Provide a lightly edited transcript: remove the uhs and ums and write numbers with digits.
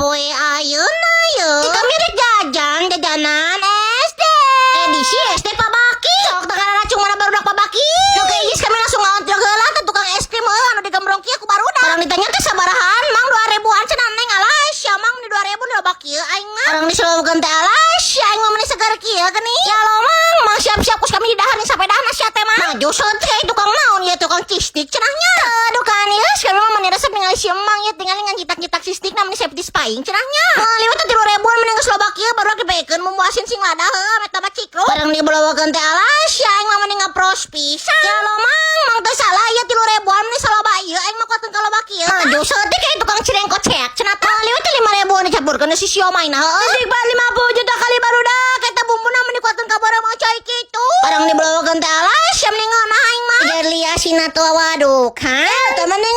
Poe ayeuna ye. Ti kami rek jajan jajanan SD. Edisi SD Pak Baki. Sok teh racung mana barudak Pak Baki. Nu geus kami langsung ngontrol heula teh tukang es krim heuh anu digembrong kieu ku barudak. Barang ditanya teh sabarahaan, Mang? 2000-an cenah. Neng, alah sia, Mang, di 2000 loba kieu aing mah. Barang diselawakeun teh, alah sia, aing mah meni segar kieu geuning. Ya lo, Mang, Mang, siap-siap kus kami didahar nih sapedahna sia teh mah. Maju teh tukang naon ya, tukang cistik cenahnya. Aduh kan ya, kami mah meni resep ningali si Emang ya, tinggal ngan jitak-jitak cistik meni satisfying cenahnya. Meuli teh 3000-an mending geus loba kieu baru dibekeun bumbu asin sing lada heuh ame tambah cikruk. Barang dibelawakeun teh, alah sia, aing mah meni ngapros pisan. Ya lo, Mang, Mang, teh salah ya, 3000-an meni saloba ieu aing mah kuateun ka loba kieu. Maju saeutik kayak tukang cireng kocek cenah teh. Meuli teh 5000-an dicampurkeun si siomay na heuh. Dik 50 juta kali barudak eta bumbuna meni kuateun ka barang cai kitu. Barang dibelawakeun teh, alah sia, meni ngeunah aing mah. Jadi asina tuh, waduh kan. Teh meni